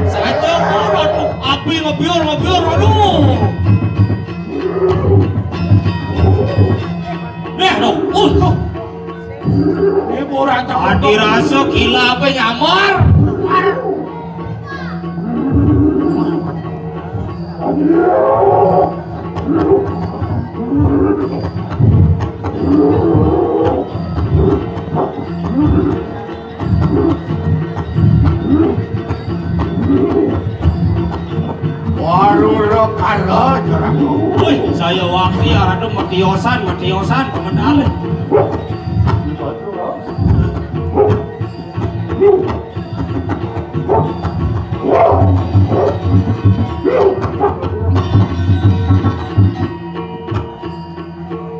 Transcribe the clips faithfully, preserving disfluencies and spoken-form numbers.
Saja pun, aduh, api ngebiur, ngebiur, aduh. Nih, tuh, uh, tuh. Ini kurang cakep. Adi rasa gila apa nyamar? Waduh, lo karo, jurang. Wih, saya wakil, aduh, matiosan, matiosan, pemedal.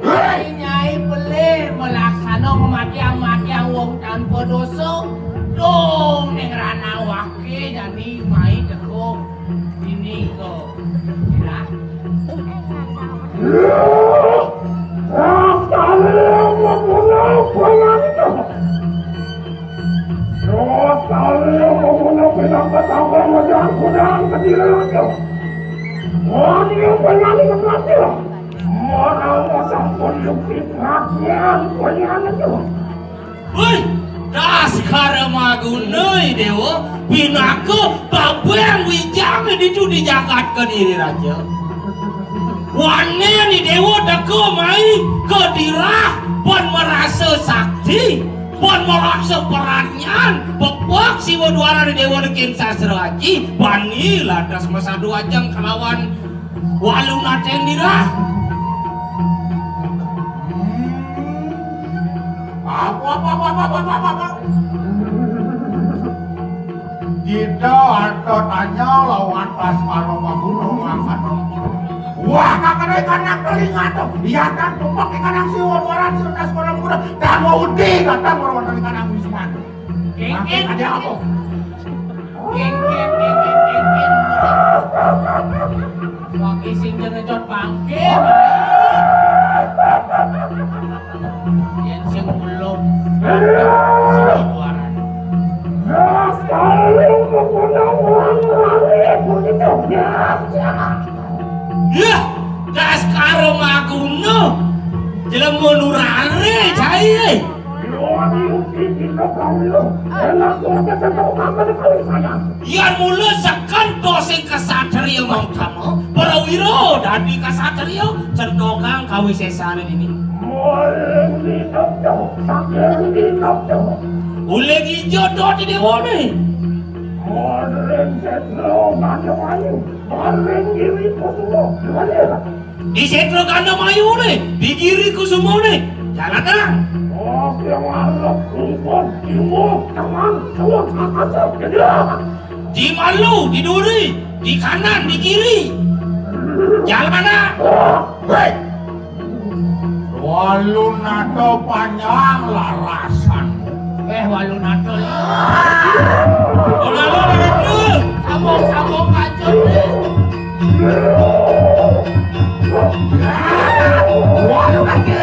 Hei, Nyai pelih melaksana kematian-matian wong tanpa dosa. Dong ning ranah wake jani mai teko dini ko. Ira. Sekali yang membunuh pengantin. Sekali yang membunuh binatang, jangan kudang kecil itu. Wani pengantin kecil. Marang sampun yukti perhatian penyanyi. Wih, daskara maguna, Dewa, pinaka babang wijang ditu di jagat Kediri Raja. Wane ni Dewa teka mai ke dirah, pun merasa sakti, pun merasa peranyan, pepek siwa duara ni Dewa nekin sastra aji, bani lantas mesadu ajeng kelawan Walu nating dirah. Hmm. Apa, apa, apa, apa, apa, apa, apa? Kita ada tanya lawan pas kalau gunung angkat. Wah, kakak ikan yang telinga tuh. Iya kan, tumpuk ikan yang siwa, waran, siwa, tas, kolam, kuda. Kamu udah datang lawan ikan yang wisman. Geng, geng. Ada apa? Geng, geng, geng, geng, geng, geng. Waki sing ngejot bangke. Yen sing ulung, sing juaran. Yah, daskara maguna. Jelema nurare, cai. Yan mula seken to sing kasatriya mangkama, prawira dadi kasatriya, centokang kawisesane dini. Uling ijo dadi dewane. Di Setra Gandamayu ne, di Giri Kusuma ne. Jalan terang. Di malu, di duri, di kanan, di kiri. Jalan terang. Hei. Walu nata panjang larasan. Eh, walu nata. Walu nata. Sambung, sambung, lanjut. Walu nata.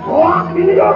Wah, ini ya.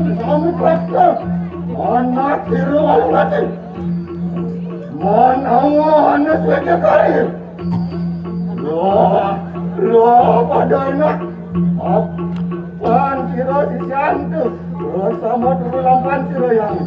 Sami Prabu, anak sira Walungating. Manawa ana swéca kari. Loh, loh, pada enak. Apan sira sisiantu. Loh, sama turu lampan sira yang.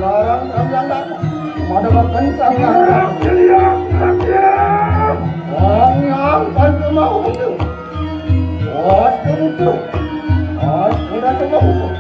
Larang kami yang datang. Pada kencang yang datang. Yang, yang, kan kemau itu. Waduh, itu. Waduh, udah semua hukum.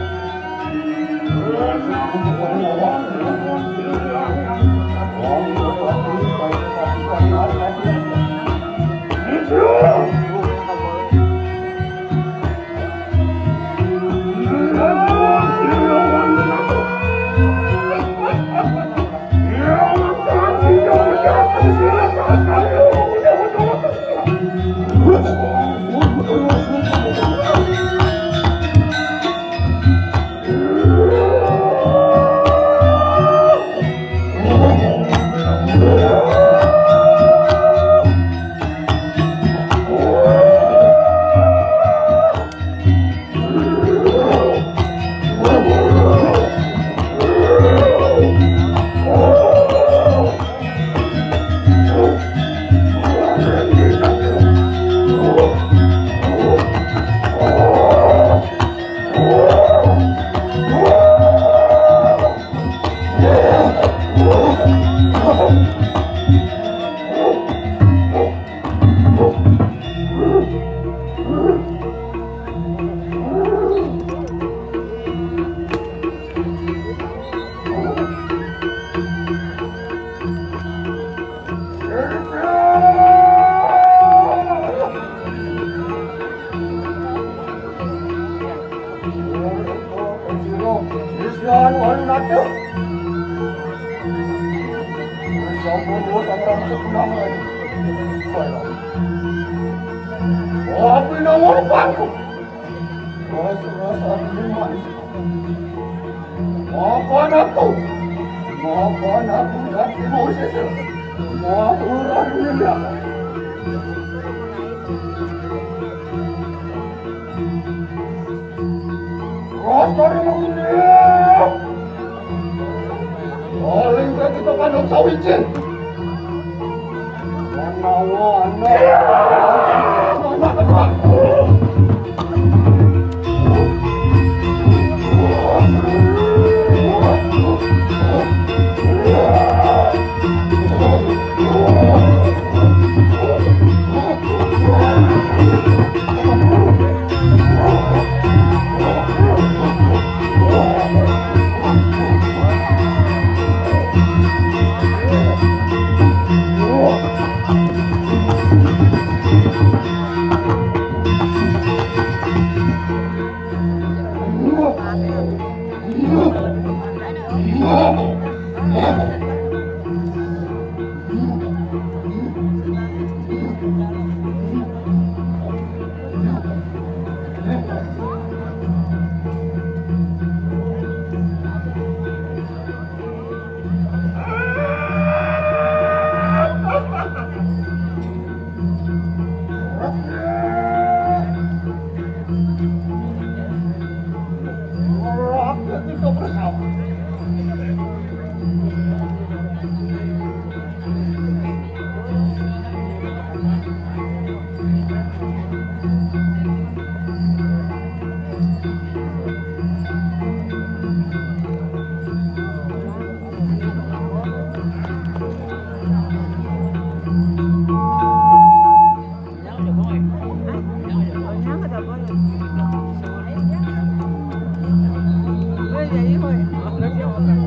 Tapi nomor pangku. Rasa-rasa minuman. Makan aku. Makan aku dan timun sisir. Makan aku. Rasa dengan ini. Paling kita pandang sawicin. Ahí, joven.